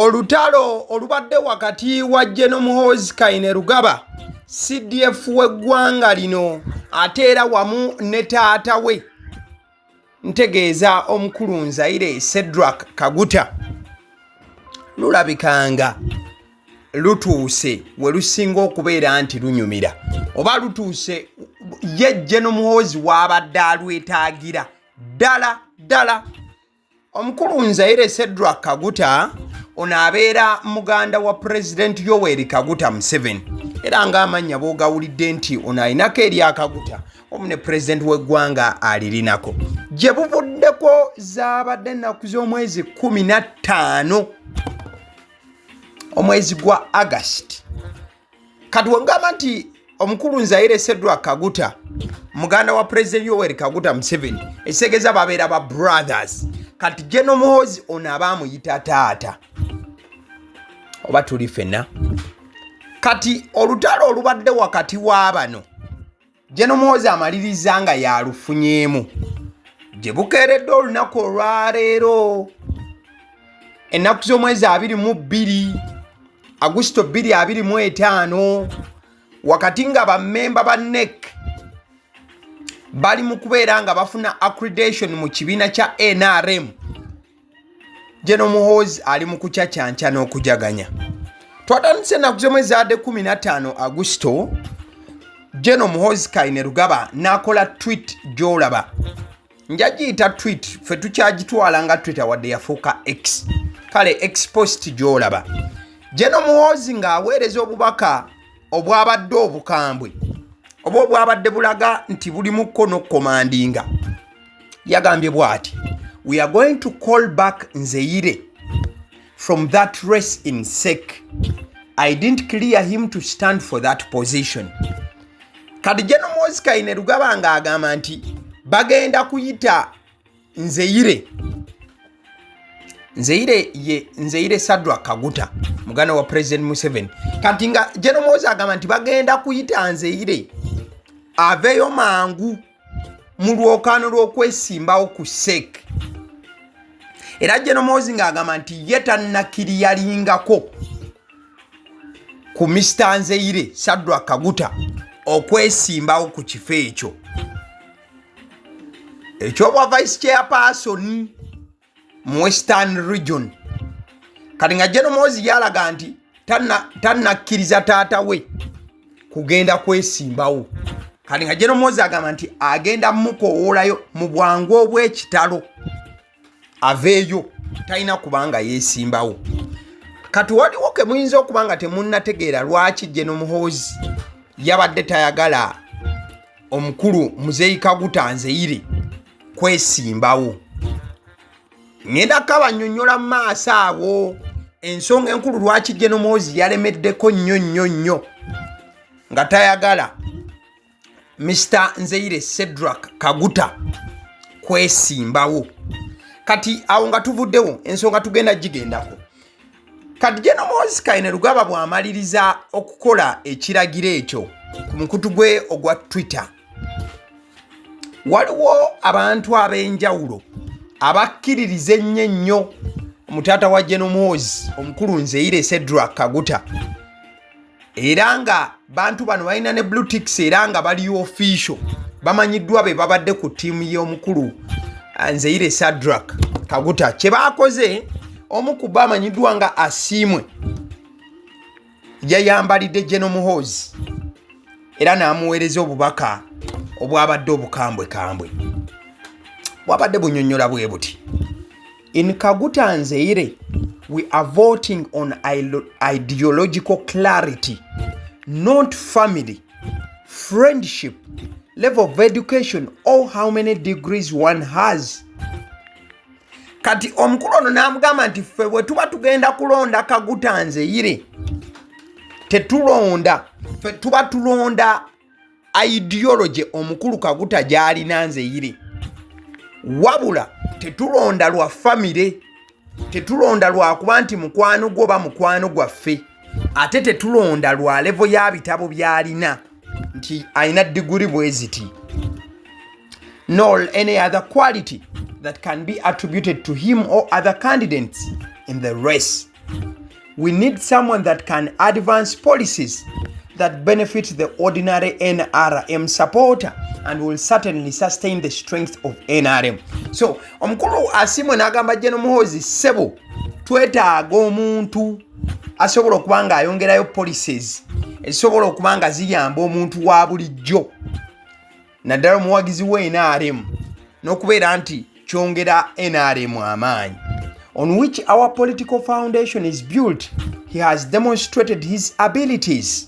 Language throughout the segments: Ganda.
Olutalo olubadde wakati wa General Muhoozi Kainerugaba, CDF w'eggwanga lino, ate era wamu ne taata we, ntegeeza omukulu Nzaire Cedric Kaguta, lulabikanga lutuuse we lusinga okubeera nti lunyumira, oba lutuuse ye General Muhoozi w'abadde alwetaagira ddala ddala. Omukulu Nzaire Cedric Kaguta ono abeera muganda wa Pulezidenti Yoweri Kaguta Museveni, era ng'amannya bw'ogawulidde nti ono alinako erya Kaguta omu ne pulezidenti w'eggwanga alirinako. Gye buvuddeko zaabadde ennaku z'omwezi 15 omwezi gwa August. Kati wengamba nti omukulu Nzaire Cedric Kaguta muganda wa Pulezidenti Yoweri Kaguta Museveni, ekitegeeza babeera ba brothers. Kati General Muhoozi ono aba amuyita taata, oba tuli fenna. Kati olutalo olubadde wakati wa bano, General Muhoozi amaliriza nga yalufunyeemu gye bukeeredde olunaku olwaleero, ennaku z'omwezi 22 Agusito 2025, wakati nga bammemba ba NEC bali mu kubeera nga bafuna accreditation mu kibiina kya NRM. General Muhoozi ali mu kucacyanca n'okujaganya. Twatandise ennaku z'omwezi adde 15 Agusito, General Muhoozi Kainerugaba n'akola tweet gy'olaba. Njagiyita tweet, ffe tukyagitwala nga Twitter wadde yafuuka X. Kale X post gy'olaba, General Muhoozi ng'aweereza obubaka obwabadde obukambwe, oba obwabadde bulaga nti bulimukko n'okukomandinga. Yagambye bw'ati: "We are going to call back Nzeire from that race in CEC. I didn't clear him to stand for that position." Kati General Muhoozi Kainerugaba ng'agamba nti bagenda kuyita Nzeire. Nzeire ye Nzeire Sadra Kaguta, muganda wa President Museveni. Kati nga General Muhoozi agamba nti bagenda kuyita Nzeire aveeyo mangu mu lwokaano lw'okwesimbawo ku CEC. Era General Muhoozi ng'agamba nti ye tannakiriyalingako ku Mr Nzeire Sadra Kaguta okwesimbawo ku kifo ekyo ekyobwa vice chairperson mu Western Region. Kati nga General Muhoozi yalaga nti tannakkiriza taata we kugenda kwesimbawo. Kati nga General Muhoozi agamba nti agenda mukowoolayo mu bwangu obw'ekitalo aveeyo, talina kubanga yeesimbawo. Kati waliwo ke muyinza okuba nga temunnategeera lwaki General Muhoozi yabadde tayagala omukulu Muzeeyi Kaguta Nzeire kwesimbawo. Ŋŋenda kabanyonnyola mu maaso awo ensonga enkulu lwaki General Muhoozi yalemeddeko nnyo nnyo nnyo nga tayagala Mr Nzeire Cedric Kaguta kwesimbawo. Kati awo nga tuvuddewo, ensonga tugenda gigendako. Kati General Muhoozi Kainerugaba bw'amaliriza okukola ekiragiro ekyo ku mukutu gwe ogwa Twitter, waliwo abantu ab'enjawulo abakkiririza ennyo ennyo omutaata wa General Muhoozi, omukulu Nzeire Cedric Kaguta, era nga bantu bano balina ne blue ticks, era nga bali official, bamanyiddwa be babadde ku ttiimu y'omukulu Nzeire Sadrak Kaguta. Kye baakoze, omu ku bo amanyiddwa nga Asiimwe yayambalidde General Muhoozi era n'amuweereza obubaka obwabadde obukambwe kambwe, bwabadde bunyonnyola bwe buti: "In Kaguta Nzeire, we are voting on ideological clarity, not family, friendship, level of education or how many degrees one has." Kati omukulu ono n'amugamba nti ffe bwe tuba tugenda kulonda Kaguta Nzeire, tetulonda, ffe tuba tulonda ideology omukulu Kaguta gy'alina Nzeire, wabula tetulonda lwa famire, tetulonda lwakuba nti mukwano gwo oba mukwano gwaffe, ate tetulonda lwa level ya bitabo by'alina nti alina diguri bwe ziti, nor any other quality that can be attributed to him or other candidates in the race. We need someone that can advance policies that benefit the ordinary NRM supporter and will certainly sustain the strength of NRM. So omukulu Asiimwe n'agamba General Muhoozi, ssebo, twetaaga omuntu asobola okuba nga ayongerayo policies ezisobola okuba nga ziyamba omuntu wa bulijjo, naddala omuwagizi wa NRM, n'okubeera nti kyongera NRM amaanyi, on which our political foundation is built. He has demonstrated his abilities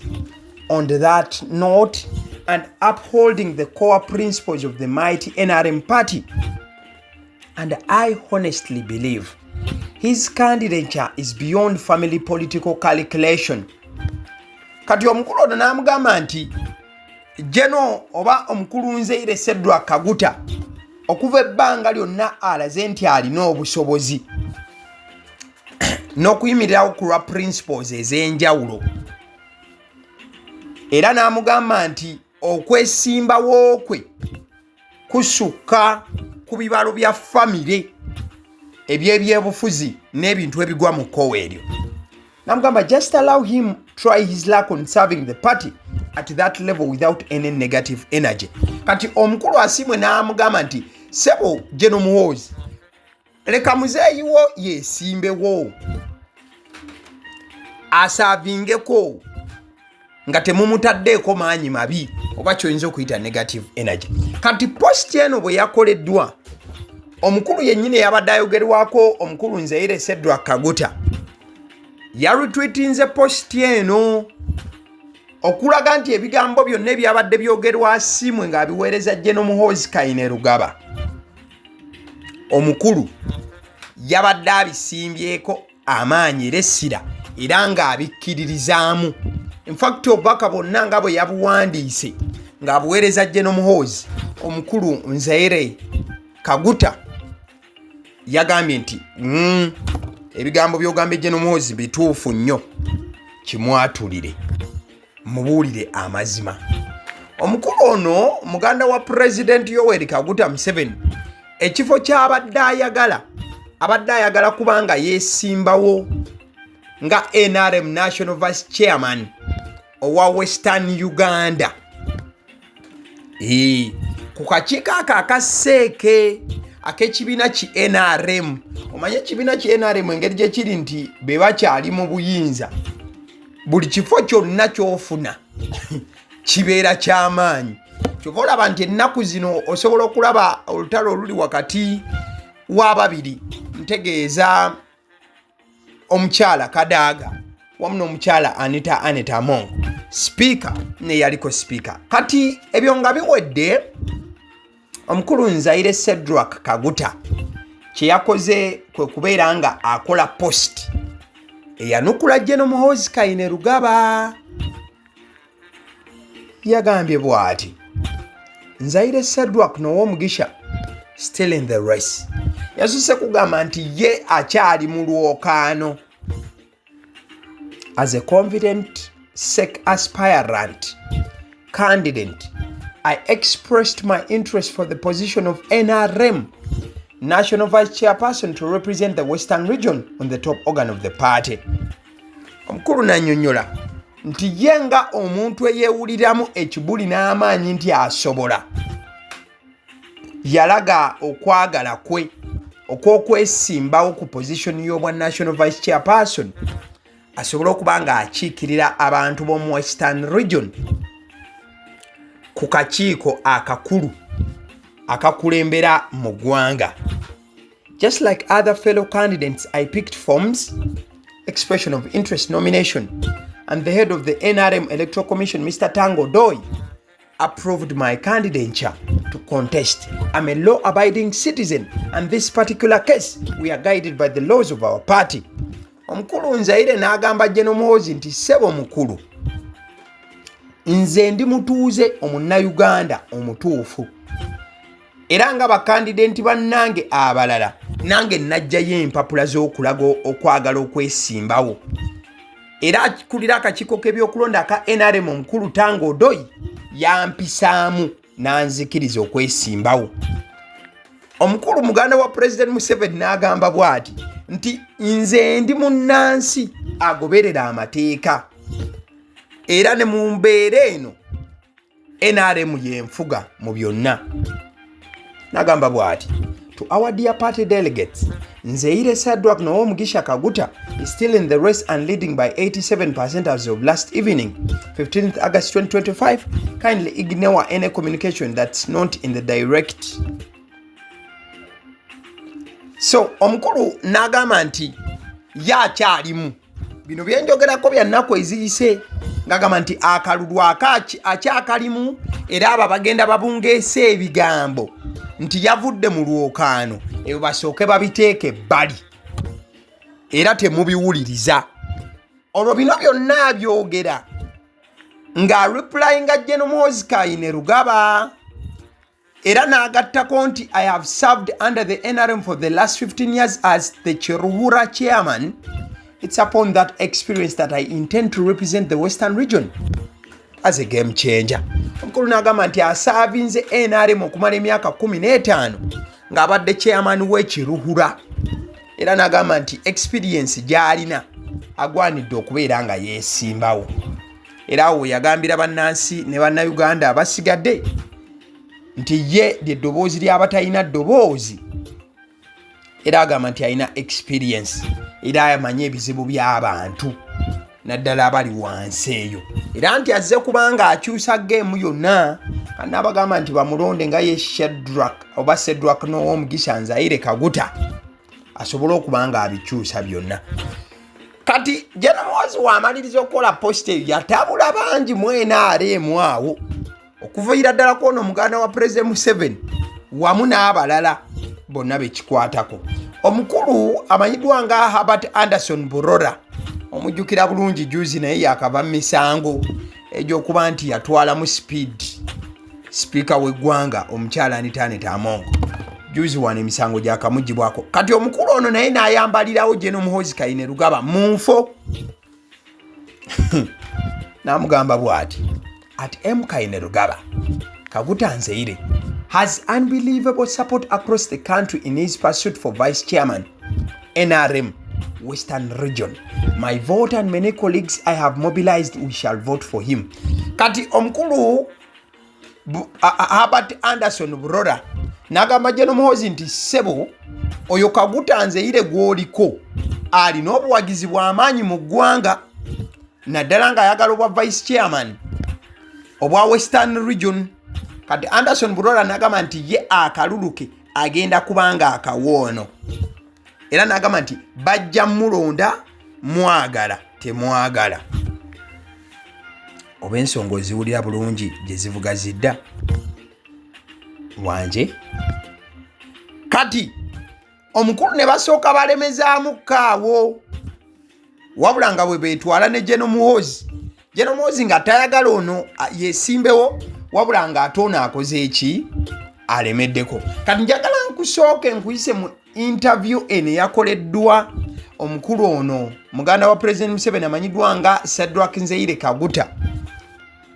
on that note and upholding the core principles of the mighty NRM party, and I honestly believe his candidature is beyond family political calculation. Kati omukulu ono n'amugamba nti General oba omukulu Nzeire Shadrack Kaguta okuva ebbanga lyonna alaze nti alina obusobozi n'okuyimirirawo ku lwa principles ez'enjawulo, era n'amugamba nti okwesimbawo kwe kusukka ku bibalo bya famire ebyebyebufuzi n'ebintu ebigwa mu kkowa eryo. Namugamba, just allow him try his luck on serving the party at that level without any negative energy. Kati omukulu Asiimwe n'amugamba nti, sebo General Muhoozi, leka muzeeyiwo yeesimbewo aservingeko nga temumutaddeeko maanyi mabi oba kyoyinza okuyita negative energy. Kati post eno bwe yakoleddwa, omukulu yennyini eyabadde ayogerwako, omukulu Nzeire Shadrack Kaguta, yaretweetinze post eno okulaga nti ebigambo byonna ebyabadde byogerwa Asiimwe ng'abiweereza General Muhoozi Kainerugaba, omukulu yabadde abisimbyeko amaanyi era essira era ng'abikkiririzaamu. Infact, obubaka bwonna nga bwe yabuwandiise ng'abuweereza General Muhoozi, omukulu Nzeire Kaguta yagambye nti, ebigambo by'ogambye General Muhoozi bituufu nnyo, kimwatulire, mubuulire amazima." Omukulu ono muganda wa Pulezidenti Yoweri Kaguta Museveni. Ekifo ky'abadde ayagala, abadde ayagala kubanga yeesimbawo nga NRM National Vice Chairman owa Western Uganda ku kakiiko ako akaseeke ak'ekibiina ki NRM. Omanye ekibiina ki NRM engeri gye kiri nti be bakyali mu buyinza, buli kifo kyonna ky'ofuna kibeera kyamaanyi. Kyova olaba nti ennaku zino osobola okulaba olutalo oluli wakati w'ababiri, ntegeeza omukyala Kadaaga wamu n'omukyala Anita Anet Among, sipiika neyaliko sipiika. Kati ebyo nga biwedde, omukulu Nzaire Shadrack Kaguta kye yakoze kwe kubeera nga akola post eyanukula General Muhoozi Kainerugaba. Yagambye bw'ati: "Nzaire Shadrack n'Owomugisha still in the race." Yasuse kugamba nti ye akyali mu lwokaano. "As a confident CEC aspirant candidate, I expressed my interest for the position of NRM National Vice Chairperson to represent the Western Region on the top organ of the party." Omukulu nannyonnyola nti ye nga omuntu eyeewuliramu ekibuli n'amaanyi nti asobola, yalaga okwagala kwe okw'okwesimbawo ku position y'obwa National Vice Chairperson, asobole okuba ng'akiikirira abantu b'omu Western Region ku kakiiko akakulu akakulembera mu ggwanga. "Just like other fellow candidates, I picked forms, expression of interest nomination, and the head of the NRM Electoral Commission, Mr. Tanga Odoi, approved my candidature to contest. I'm a law abiding citizen, and this particular case, we are guided by the laws of our party." Omukulu Nzaire n'agamba General Muhoozi nti, ssebo mukulu, nze ndi mutuuze omunnayuganda omutuufu, era nga bakandidenti bannange abalala, nange najjayo empapula z'okulaga okwagala okwesimbawo, era akulira akakiiko k'ebyokulonda aka NRM, omukulu Tanga Odoi, yampisaamu n'anzikiriza okwesimbawo. Omukulu muganda wa Pulezidenti Museveni n'agamba bw'ati nti, nze ndi munnansi. agoberera amateeka era ne mu mbeera eno NRM yenfuga mu byonna. Nagamba bw'ati, to our dear party delegates, Nzeire Shadrack Owomugisha Kaguta is still in the race and leading by 87% as of last evening, 15th August 2025. Kindly ignore any communication that's not in the direct. So omukulu n'agamba nti ye akyalimu bino byenjogerako bya nnaku eziyise, ng'agamba nti akalulu akyakalimu era abo bagenda babungeesa ebigambo nti yavudde mu lwokaano ebyo basooke babiteeke ebbali era temubiwuliriza. Olwo bino byonna abyogera ng'areplyinga General Muhoozi Kainerugaba, era n'agattako nti, "I have served under the NRM for the last 15 years as the Kiruhura chairman. It's upon that experience that I intend to represent the Western Region as a game changer." Omukulu n'agamba nti aservinze NRM okumala emyaka 15 ng'abadde chairman w'ekiruhura, era n'agamba nti experience gy'alina agwanidde okubeera nga yeesimbawo. Era awo yagambira bannansi ne bannayuganda abasigadde nti ye lyeddoboozi ly'abatalina ddoboozi, era agamba nti alina experience era amanyi ebizibu by'abantu naddala abali wansi eyo, era nti azze kubanga akyusa game yonna. Kanaabagamba nti bamulonde nga ye Shadrak oba Sedrak n'Owomugisha Nzaire Kaguta asobole okuba nga abikyusa byonna. Kati General Muhoozi waamaliriza okukola post eyo, yatabula bangi mu NRM awo, okuviira ddala kwono omuganda wa President Museveni wamu n'abalala bonna bekikwatako. Omukulu amanyiddwa nga Herbert Anderson Burora, omujjukira bulungi, juzi naye yakava mu misango egy'okuba nti yatwalamu speed sipiika w'eggwanga omukyala Anita Annet Among. Juzi wano emisango gyakamugibwako. Kati omukulu ono naye n'ayambalirawo General Muhoozi Kainerugaba mu nfo, n'amugamba bw'ati, "At M Kainerugaba, Kaguta Nzeire has unbelievable support across the country in his pursuit for vice chairman, NRM Western Region. My vote and many colleagues I have mobilized, we shall vote for him." Kati omukulu Herbert Anderson Burora n'agamba General Muhoozi nti ssebo, oyo Kaguta Nzeire gw'oliko alina obuwagizi bw'amaanyi mu ggwanga, naddala ng'ayagala obwa vice chairman obwa Western Region. Kati Anderson Burora n'agamba nti ye akalulu ke agenda kubanga akawoono, era n'agamba nti bajja mulonda mwagala temwagala. Oba ensonga oziwulira bulungi gye zivuga zidda wanje. Kati omukulu ne basooka balemezaamu kaawo, wabula nga bwe beetwala ne General Muhoozi, General Muhoozi nga tayagala ono yeesimbewo, wabula ng'ate ono akoze eki, alemeddeko. Kati njagala nkusooke nkuyise mu interview eno eyakoleddwa omukulu ono muganda wa President Museveni amanyiddwa nga Shadrack Nzeire Kaguta,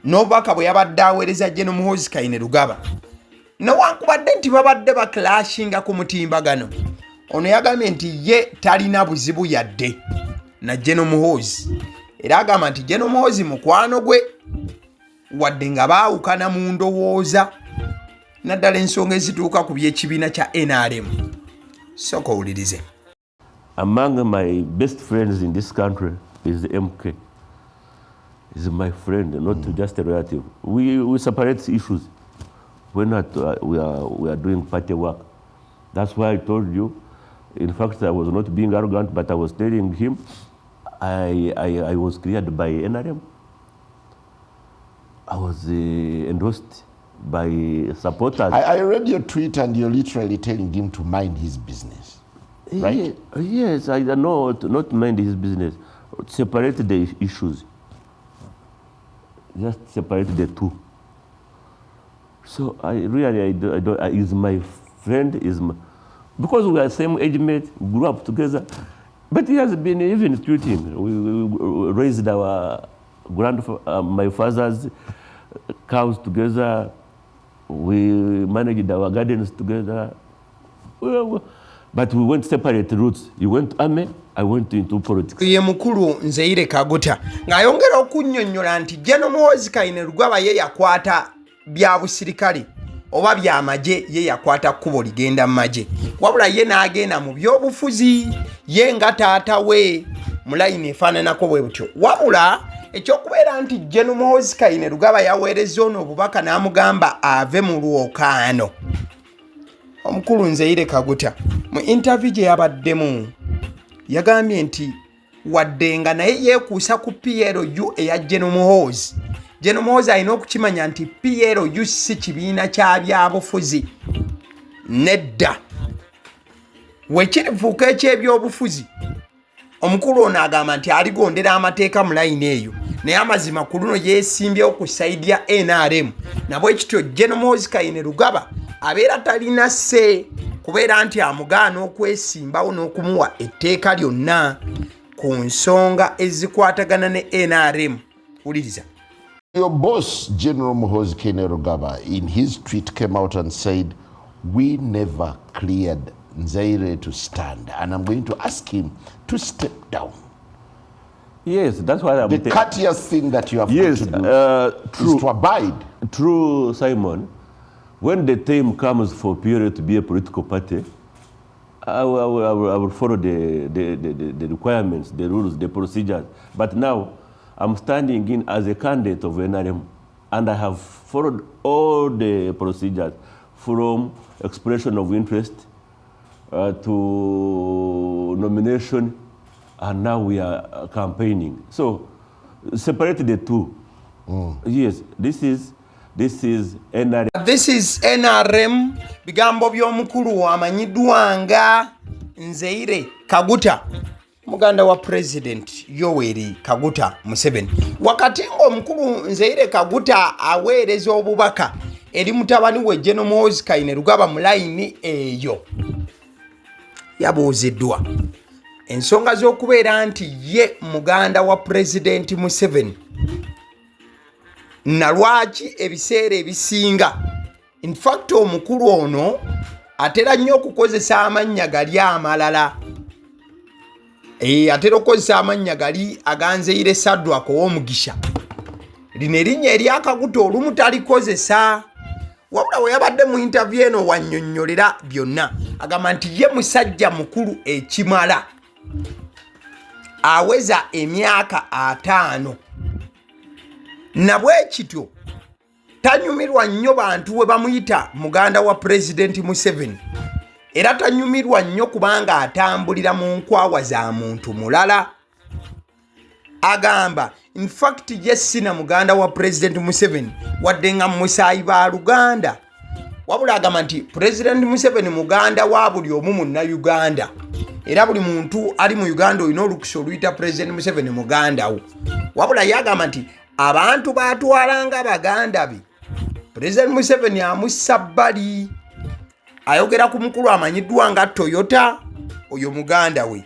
n'obubaka bwe yabadde aweereza General Muhoozi Kainerugaba, newankubadde nti babadde baclashinga ku mutimbagano. Ono yagambye nti ye talina buzibu yadde na General Muhoozi, era agamba nti General Muhoozi mukwano gwe, wadde nga baawukana mu ndowooza naddala ensonga ezituuka ku by'ekibiina kya NRM. Sooka owulirize. Among my best friends in this country is the MK. He's my friend, not just a relative. We separate issues when we are doing party work. That's why I told you. In fact, I was not being arrogant, but I was telling him I was cleared by NRM. I was endorsed by supporters. I read your tweet and you're literally telling him to mind his business, right? Yes, I know, not mind his business. Separate the issues. Just separate the two. So I really, I don't, is my friend, is my, because we are same age mate, grew up together. But he has been even tweeting. We raised our my father's cows together. We managed our gardens together. But we went separate routes. He went army, I went into politics. Ye mukulu Nzeire Kaguta ng'ayongera okunnyonnyola nti General Muhoozi Kainerugaba ye yakwata bya busirikale oba bya magye, ye yakwata kkubo ligenda mu magye, wabula ye n'agenda mu byobufuzi ye nga taata we mu layini efaananako bwe butyo. Wabula ekyokubeera nti General Muhoozi Kainerugaba yaweereza ono obubaka n'amugamba ave mu lwokaano. Omukulu Nzeire Kaguta mu interview gye yabaddemu yagambye nti wadde nga naye yeekuusa ku PLU eya General Muhoozi, General Muhoozi alina okukimanya nti PLU si kibiina kya byabufuzi, nedda. Wekirifuuka eky'ebyobufuzi, omukulu ono agamba nti aligondera amateeka mu layini eyo, naye amazima ku luno yeesimbyewo ku sayidi ya NRM. Nabwe kityo General Muhoozi Kainerugaba abeera talina sse kubeera nti amugaana okwesimbawo n'okumuwa etteeka lyonna ku nsonga ezikwatagana ne NRM. Wuliriza. Your boss, General Muhoozi Kainerugaba, in his tweet came out and said, we never cleared Nzeire to stand, and I'm going to ask him to step down. Yes, that's what I'm The courteous thing that you have yes, got to do true. Is to abide. True, Simon. When the time comes for PLU to be a political party, I will follow the requirements, the rules, the procedures. But now, I'm standing in as a candidate of NRM, and I have followed all the procedures from expression of interest to nomination, and now we are campaigning. So, separate the two. Yes, this is NRM. This is NRM. Bigambo by'omukulu amanyiddwa nga Nzeire Kaguta, muganda wa President Yoweri Kaguta Museveni. Wakati ng'omukulu Nzeire Kaguta aweereza obubaka eri mutabani we General Muhoozi Kainerugaba mu layini eyo, yabuuziddwa ensonga z'okubeera nti ye muganda wa President Museveni na lwaki ebiseera ebisinga. In fact, omukulu ono atera nnyo okukozesa amannya gali amalala. Atera okukozesa amannya gali aga Nzeire Shadrack ow'omugisha. Lino erinnya erya Kaguta olumu talikozesa. Wabula we yabadde mu interview eno wannyonnyolera byonna. Agamba nti ye musajja mukulu ekimala, aweza emyaka 50. Na bwe kityo tanyumirwa nnyo bantu we bamuyita muganda wa President Museveni, era tanyumirwa nnyo kubanga atambulira mu nkwawa za muntu mulala. Agamba in fact ye sina muganda wa President Museveni wadde nga musaayi ba Luganda, wabula agamba nti President Museveni muganda wa buli omu munnauganda, era buli muntu ali mu Uganda olina olukusa oluyita President Museveni muganda wo. Wabula ye agamba nti abantu batwalanga baganda be, President Museveni amussa bbali. Ayogera ku mukulu amanyiddwa nga Toyota, oyo muganda we,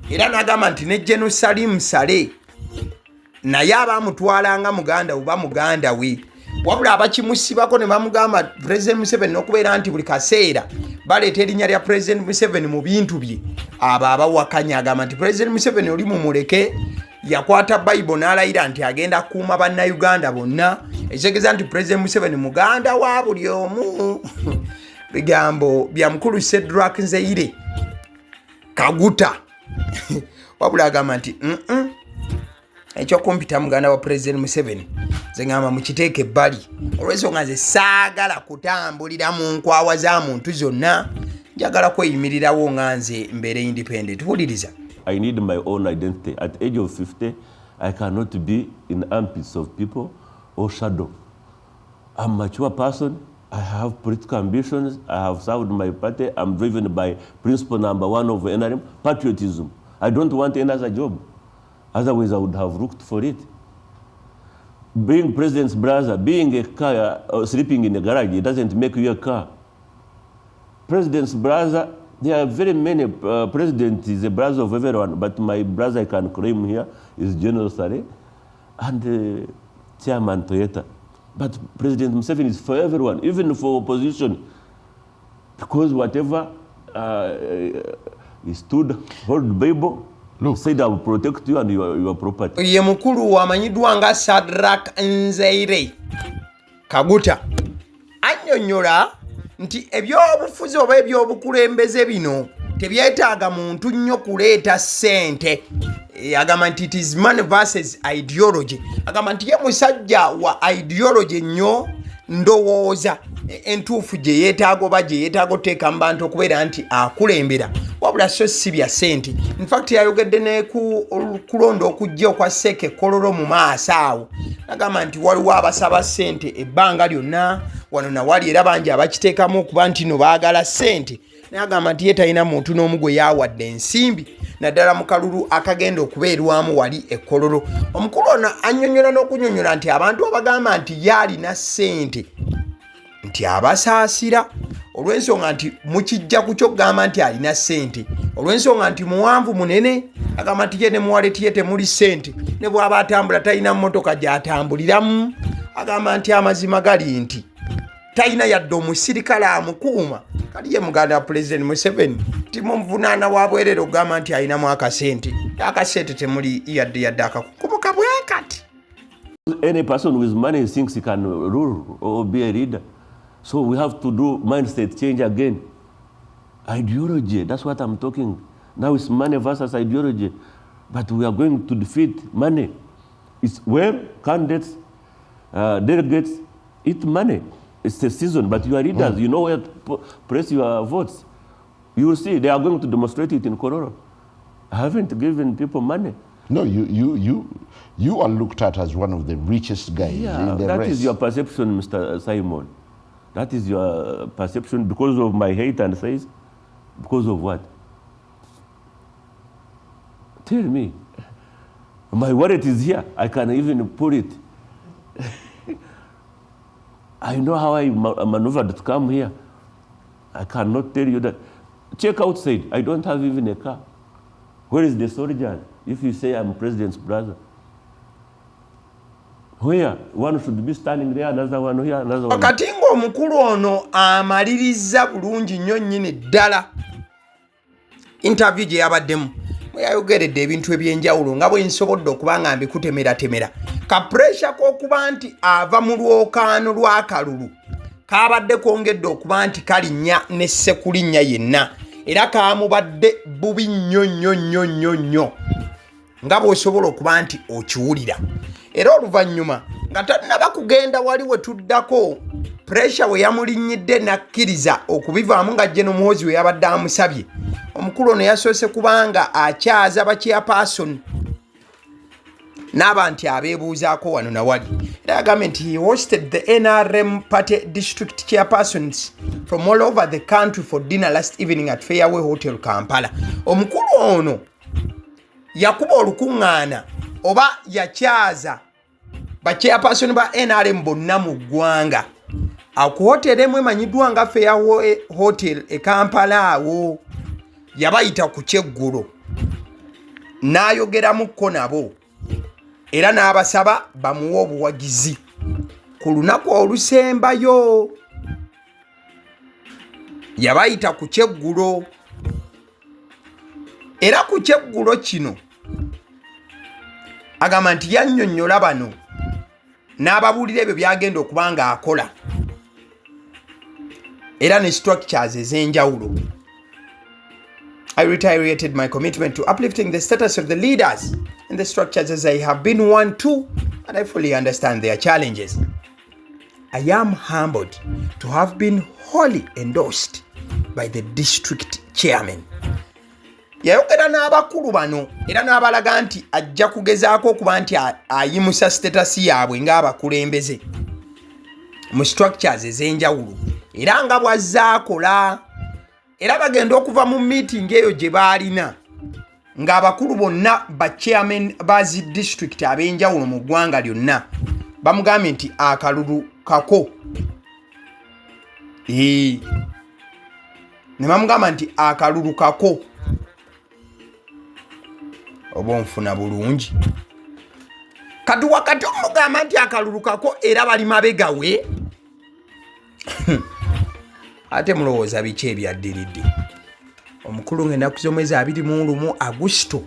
era n'agamba nti ne General Salim Saleh naye abamutwalanga muganda we ba muganda we. Wabula abakimusibako ne bamugamba President Museveni n'okubeera nti buli kaseera baleeta erinnya lya President Museveni mu bintu bye, abo abawakanya. Agamba nti President Museveni oli mumuleke, yakwata Bible n'alayira nti agenda kukuuma bannayuganda bonna, ekitegeeza nti President Museveni muganda wa buli omu. Bigambo bya mukulu Shadrack Nzeire Kaguta. Wabula agamba nti ekyokumpita muganda wa President Museveni nze ngamba mukiteeke ebbali, olw'ensonga nze saagala kutambulira mu nkwawa za muntu zonna, njagala kweyimirirawo nga nze mbeere independent. Wuliriza. I need my own identity. At age of 50, I cannot be in armpits of people or shadow. I'm a mature person. I have political ambitions. I have served my party. I'm driven by principle number 1 of NRM, patriotism. I don't want any other job. Otherwise, I would have looked for it. Being president's brother, being a car, sleeping in a garage, it doesn't make you a car. President's brother, there are very many. President is a brother of everyone, but my brother I can claim here is General Saleh and Chairman Toyota. But President Museveni is for everyone, even for opposition, because whatever He stood, hold Bible, Look. said, I will protect you and your property. Ye mukulu amanyiddwa nga Sadrak Nzeire Kaguta annyonnyola nti ebyobufuzi oba ebyobukulembeze bino tebyetaaga muntu nnyo kuleeta ssente. Agamba nti it is money versus ideology. Agamba nti ye musajja wa ideology nnyo, ndowooza entuufu gye yeetaaga oba gye yeetaaga oteeka mu bantu okubeera nti akulembera, wabula so si bya ssente. Infact yayogedde ne ku kulonda okujja okwa CEC Kololo mu maaso awo, nagamba nti waliwo abasaba ssente ebbanga lyonna wano nawali, era bangi abakiteekamu okuba nti no baagala ssente, naye agamba nti ye talina muntu n'omu gwe yawadde ensimbi, naddala mu kalulu akagenda okubeerwamu wali ekololo. Omukulu ono annyonnyola n'okunnyonnyola nti abantu abagamba nti ye alina ssente nti abasaasira, olw'ensonga nti mukijja ku kyokugamba nti alina ssente olw'ensonga nti muwanvu munene. Agamba nti ye ne mu wallet ye temuli ssente, ne bw'aba atambula talina mmotoka gy'atambuliramu. Agamba nti amazima gali nti talina yadde omusirikale amukuuma. Kali ye muganda wa Pulezidenti Museveni, timuvunaana wa bwerere okugamba nti alinamu akasente. Akasente temuli yadde yadde akakukumuka bwe kati. Any person with money thinks he can rule or be a leader. So we have to do mindset change again. Ideology, that's what I'm talking. Now it's money versus ideology. But we are going to defeat money. It's where candidates, delegates eat money. It's the season, but you are leaders. You know where to press your votes. You will see they are going to demonstrate it in Kololo. I haven't given people money. No, you are looked at as one of the richest guys in the That race. is your perception, Mr. Simon. That is your perception because of my height and size. Because of what? Tell me. My wallet is here. I can even pull it. I know how I maneuvered to come here. I cannot tell you that. Check outside. I don't have even a car. Where is the soldier? If you say I'm president's brother. Where? One should be standing there, another one here, another one. Wakati ng'omukulu ono amaliriza bulungi nnyo nnyini ddala interview gye yabaddemu, mwe yayogeredde ebintu ebyenjawulo nga bwe nsobodde okuba nga mbikutemeratemera, ka pressure k'okuba nti ava mu lwokaano lw'akalulu kabadde kwongedde okuba nti kalinnya ne ssekulinnya yenna, era kamubadde bubi nnyo nnyo nnyo nnyo nnyo nga bw'osobola okuba nti okiwulira. Era oluvannyuma nga tannaba kugenda wali we tuddako, pressure we yamulinnyidde n'akkiriza okubivaamu nga General Muhoozi we yabadde amusabye. Omukulu ono yasoose kubanga akyaza ba chairperson n'aba nti abeebuuzaako wano nawali, era yagambye nti he hosted the NRM party district chairpersons from all over the country for dinner last evening at Fairway Hotel, Kampala. Omukulu ono yakuba olukuŋŋaana oba yakyaza ba chairperson ba NRM bonna mu ggwanga ku hoteri emu emanyiddwa nga Fairway Hotel e Kampala. Awo yabayita ku kyeggulo n'ayogeramukko nabo era n'abasaba bamuwe obuwagizi ku lunaku olusembayo. Yabayita ku kyeggulo, era ku kyeggulo kino agamba nti yannyonnyola bano n'ababuulira ebyo byagenda okuba ng'akola era ne structures ez'enjawulo. I reiterated my commitment to uplifting the status of the leaders in the structures as I have been one too, and I fully understand their challenges. I am humbled to have been wholly endorsed by the district chairman. Yayogera n'abakulu bano era n'abalaga nti ajja kugezaako okuba nti ayimusa status yaabwe ng'abakulembeze mu structures ez'enjawulo, era nga bw'azze akola. Era bagenda okuva mu meeting eyo gye baalina ng'abakulu bonna ba chairman ba zi district ab'enjawulo mu ggwanga lyonna bamugambye nti akalulu kako. Ee. Ne bamugamba nti akalulu kako, oba onfuna bulungi. Kati wakati omugamba nti akalulu kako era bali mabega we, ate mulowooza biki ebyaddiridde? Omukulu ng'ennaku z'omwezi 21 Agusito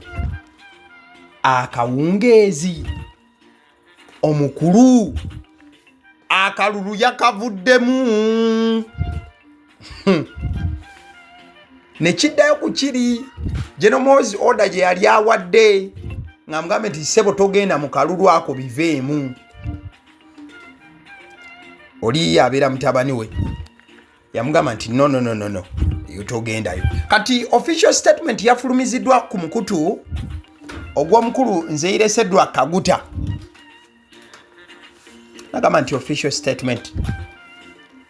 akawungeezi, omukulu akalulu yakavuddemu ne kiddayo ku kiri General Muhoozi order gye yali awadde nga mugambe nti ssebo togenda mu kalulu ako biveemu. Oli abeera mutabani we yamugamba nti no, no, no, no, no, eyo togendayo. Kati official statement yafulumiziddwa ku mukutu ogw'omukulu Nzeire Cedric Kaguta, nagamba nti official statement: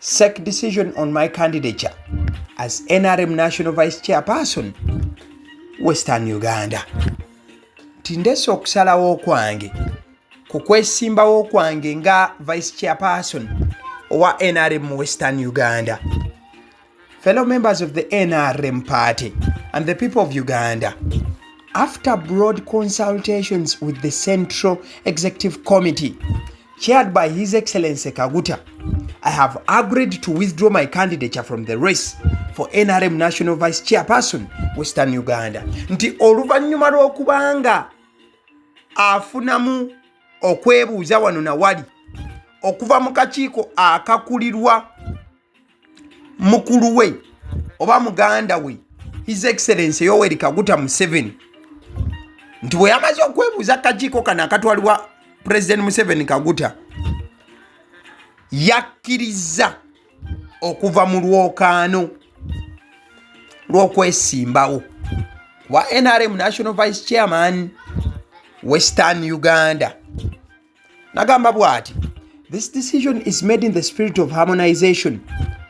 SEC decision on my candidature as NRM National Vice Chairperson, Western Uganda. Nti ndese okusalawo kwange ku kwesimbawo kwange nga Vice Chairperson owa NRM Western Uganda. Fellow members of the NRM party and the people of Uganda, after broad consultations with the Central Executive Committee chaired by His Excellency Kaguta, I have agreed to withdraw my candidature from the race for NRM National Vice Chairperson, Western Uganda. Nti oluvannyuma lw'okubanga afunamu okwebuuza wano na wali okuva mu kakiiko akakulirwa mukulu we oba muganda we, His Excellency Yoweri Kaguta Museveni, nti bwe yamaze okwebuuza kakiiko kano akatwalibwa President Museveni, Kaguta yakkiriza okuva mu lwokaano lw'okwesimbawo wa NRM National Vice Chairman, Western Uganda. Nagamba bw'ati: "This decision is made in the spirit of harmonization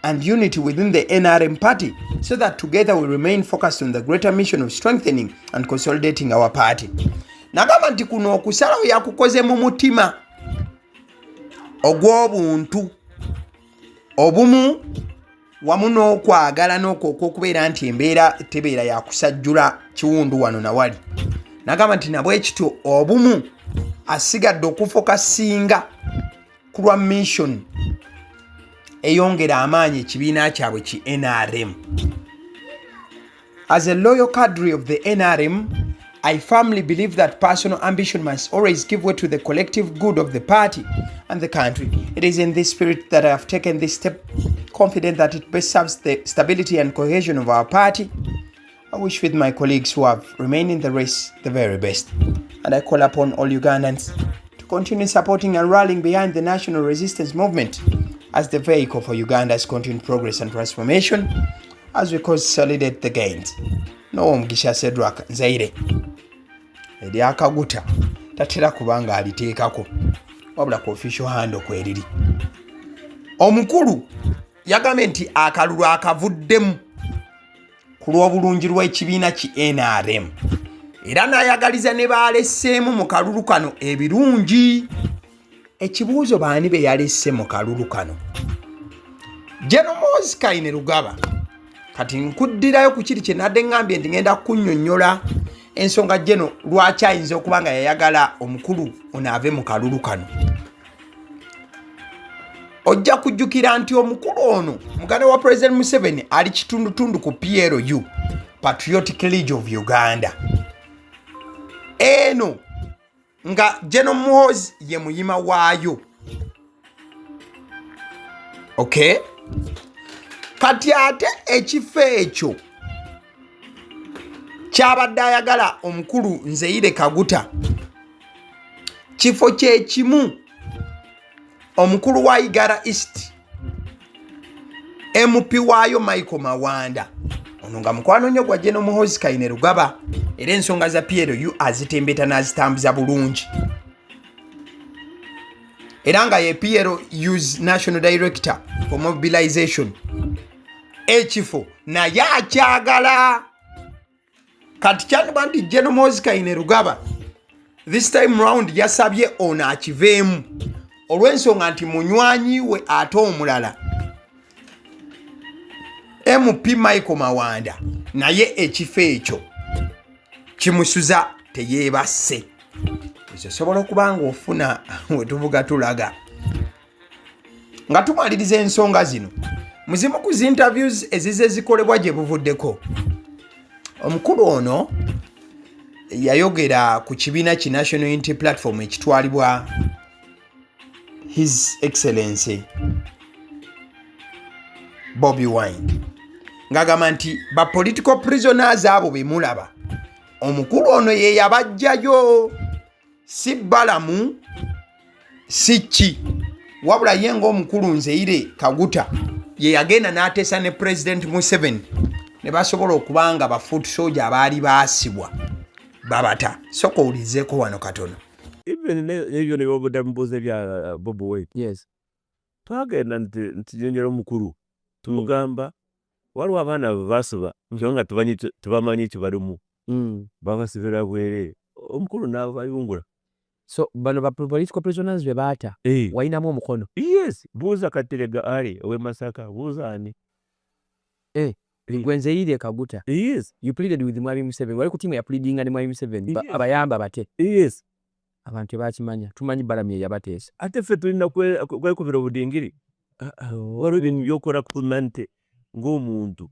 and unity within the NRM party so that together we remain focused on the greater mission of strengthening and consolidating our party." Nagamba nti kuno okusalawo yakukoze mu mutima ogw'obuntu obumu wamu n'okwagala n'okwo okw'okubeera nti embeera tebeera yakusajjula kiwundu wano nawali. Nagamba nti nabwe kityo obumu asigadde okufokasinga ku lwa mission eyongera amaanyi ekibiina kyabwe ki NRM. "As a loyal cadre of the NRM, I firmly believe that personal ambition must always give way to the collective good of the party and the country. It is in this spirit that I have taken this step, confident that it best serves the stability and cohesion of our party. I wish with my colleagues who have remained in the race the very best. And I call upon all Ugandans to continue supporting and rallying behind the National Resistance Movement as the vehicle for Uganda's continued progress and transformation as we consolidate the gains." N'owomugisha Cedric Nzeire eryakaguta tatera kubanga aliteekako wabula ku official handle kweriri. Omukulu yagambye nti akalulu akavuddemu ku lw'obulungi lw'ekibiina ki NRM, era n'ayagaliza ne baalesseemu mu kalulu kano ebirungi. Ekibuuzo, baani be yalesse mu kalulu kano? General Muhoozi Kainerugaba. Kati nkuddirayo ku kiri kye nadde ŋŋambye nti ŋŋenda kunnyonnyola ensonga General lwaki ayinza okuba nga yayagala omukulu ono ave mu kalulu kano. Ojja kujjukira nti omukulu ono muganda wa President Museveni, ali kitundutundu ku PLU, Patriotic League of Uganda, eno nga General Muhoozi ye muyima waayo. Okay, kati ate ekifo ekyo kyabadde ayagala omukulu Nzeire Kaguta, kifo kyekimu omukulu wa Igara East, MP waayo Michael Mawanda, ono nga mukwano nnyo gwa General Muhoozi Kainerugaba, era ensonga za PLU azitembeta n'azitambuza bulungi, era nga ye PLU's national director for mobilization, ekifo naye akyagala. Kati kyandiba nti General Muhoozi Kainerugaba this time round yasabye ono akiveemu olw'ensonga nti munywanyi we ate omulala MP Michael Mawanda naye ekifo ekyo kimusuza teyeebasse. Ekyo osobola okuba nga ofuna wetuvuga tulaga. Nga tumaliriza ensonga zino, muzimu ku zi interviews ezize zikolebwa gye buvuddeko, Omukulu ono yayogera ku kibiina ki National Unity Platform ekitwalibwa His Excellency Bobi Wine, ng'agamba nti ba political prisoners abo be mulaba, omukulu ono ye yabajjayo, si Balamu si ki, wabula ye ng'omukulu Nzeire Kaguta ye yagenda n'ateesa ne President Museveni ne basobola okuba nga ba foot soldier abaali baasibwa babata. Soka owulirizeeko wano katono. Even ebyo ne mubuuza ebya Bobi Wine. Yes. Twagenda nitunyonyola omukuru, tumugamba waliwo abaana basiba kyonka tibamanyi eki barimu, babasibira bwereere, omukuru nabayungura. So bano ba political prisoners be baata walinamu omukono? Yes, buuza Katerega Ali ow'e Masaka, buuza ani. Gwe Nzeire Kaguta? Yes. You pleaded with Mwami Museveni, wali ku tiimu yapleadinga ne Mwami Museveni abayamba bate? Yes. Abantu tebakimanya, tumanyi Balamu ye yabateesa. Ate ffe tulina kwekubira obudingiri? Waliwo ebintu byokora humanity ng'omuntu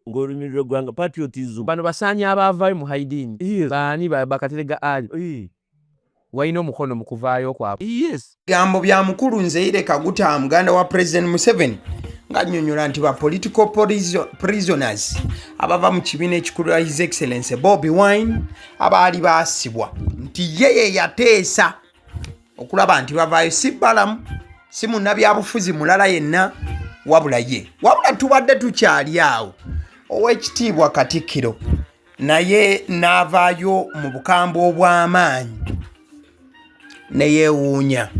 ng'orumirira eggwanga, patriotism. Bano basaanyi abaavaayo mu hiding? Baani? Bakaterega Ali? Walina omukono mu kuvaayo kwabwe? Yes. Bigambo bya mukulu Nzeire Kaguta, muganda wa President Museveni, ng'annyonnyola nti ba political prisoners abava mu kibiina ekikulu His Excellency Bobi Wine abaali baasibwa, nti ye ye yateesa okulaba nti bavaayo, si Balamu, si munnabyabufuzi mulala yenna, wabula ye. Wabula tubadde tukyali awo, ow'ekitiibwa Katikkiro naye n'avaayo mu bukambwe obw'amaanyi ne yeewuunya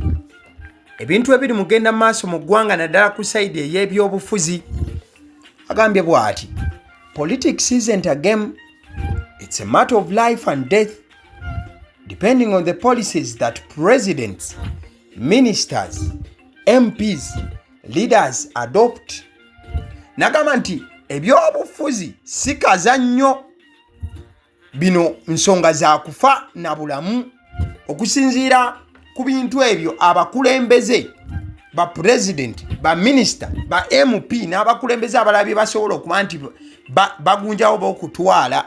ebintu ebiri mugenda mu maaso mu ggwanga, naddala ku sayidi ey'ebyobufuzi. Agambye bw'ati: "Politics isn't a game, it's a matter of life and death, depending on the policies that presidents, ministers, MPs, leaders adopt." Nagamba nti ebyobufuzi si kazannyo, bino nsonga za kufa na bulamu, okusinziira ku bintu ebyo abakulembeze, ba president, ba minisita, ba MP n'abakulembeze abalala bye basobola okuba nti bagunjawo b'okutwala.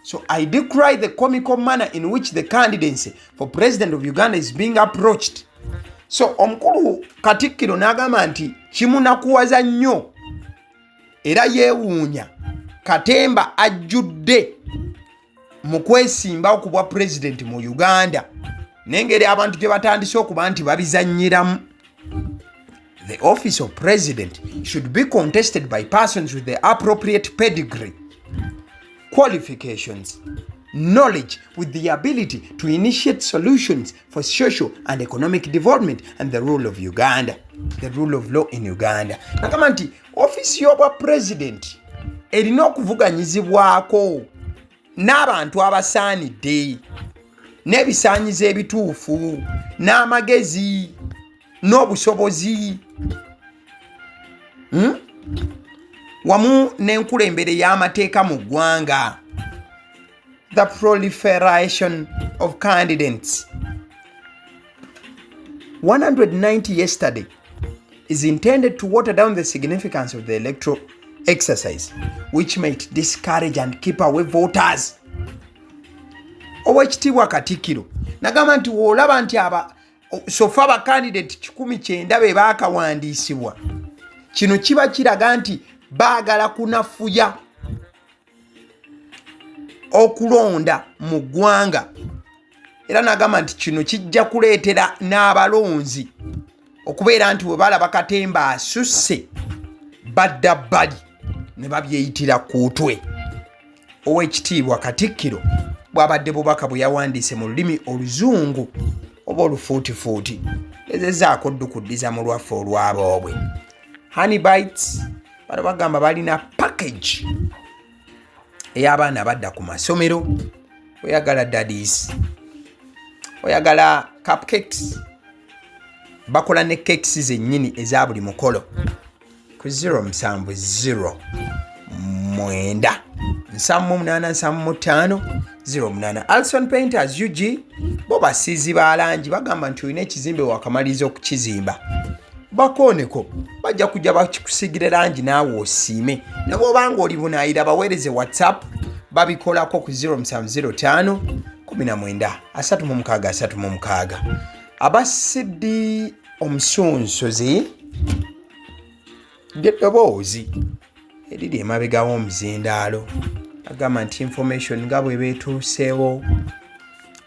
"So I decry the comical manner in which the candidacy for president of Uganda is being approached." So omukulu Katikkiro n'agamba nti kimunakuwaza nnyo era yeewuunya katemba ajjudde mu kwesimbawo ku bwa pulezidenti mu Uganda n'engeri abantu gye batandise okuba nti babizannyiramu. "The office of president should be contested by persons with the appropriate pedigree, qualifications, knowledge, with the ability to initiate solutions for social and economic development and the rule of Uganda, the rule of law in Uganda." Nagamba nti ofiisi y'obwa pulezidenti erina okuvuganyizibwako n'abantu abasaanidde n'ebisaanyizo ebituufu n'amagezi n'obusobozi, Wamu n'enkulembere y'amateeka mu ggwanga. "The proliferation of candidates, 190 yesterday, is intended to water down the significance of the electoral exercise, which might discourage and keep away voters." Owekitiibwa Katikkiro nagamba nti woolaba nti aba so far ba candidate 190 be baakawandiisibwa, kino kiba kiraga nti baagala kunafuya okulonda mu ggwanga, era n'agamba nti kino kijja kuleetera n'abalonzi okubeera nti bwe balaba katemba asusse badda bbali ne babyeyitira kuutwe. Owekitiibwa Katikkiro bw'abadde bubaka bwe yawandiise mu lulimi Oluzungu oba olufuutifuuti, gezezaako ddukuddiza mu lwaffe olwaboobwe. Honey Bites bano bagamba balina package ey'abaana abadda ku masomero. Oyagala daddies, oyagala cupcakes, bakola ne cakes zennyini eza buli mukolo ku 070 9 78 75 08. Alson Painters UG bo basiizi ba langi, bagamba nti olina ekizimbe wakamaliriza okukizimba, bakooneko, bajja kujja bakikusigira langi naawe osiime. Ne bw'obanga oli bunaayira, baweereze WhatsApp Babikolako ku 0705 19 36 36. Aba CD omusunsuzi ly'eddoboozi eriri emabega w'omuzindaalo agamba nti information nga bwe beetuuseewo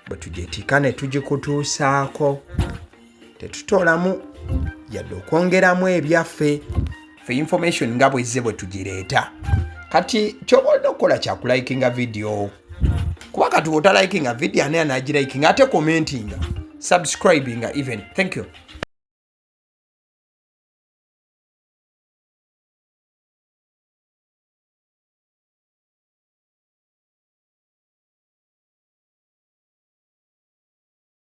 bwe tugyetika ne tugikutuusaako, tetutoolamu yadde okwongeramu ebyaffe. Fe information nga bwezze bwe tugireeta. Kati kyoba olina okukola kyakulikinga video, kuba kati wotalikinga video, ani anagilikinga? Ate commentinga, subscribinga even. Thank you.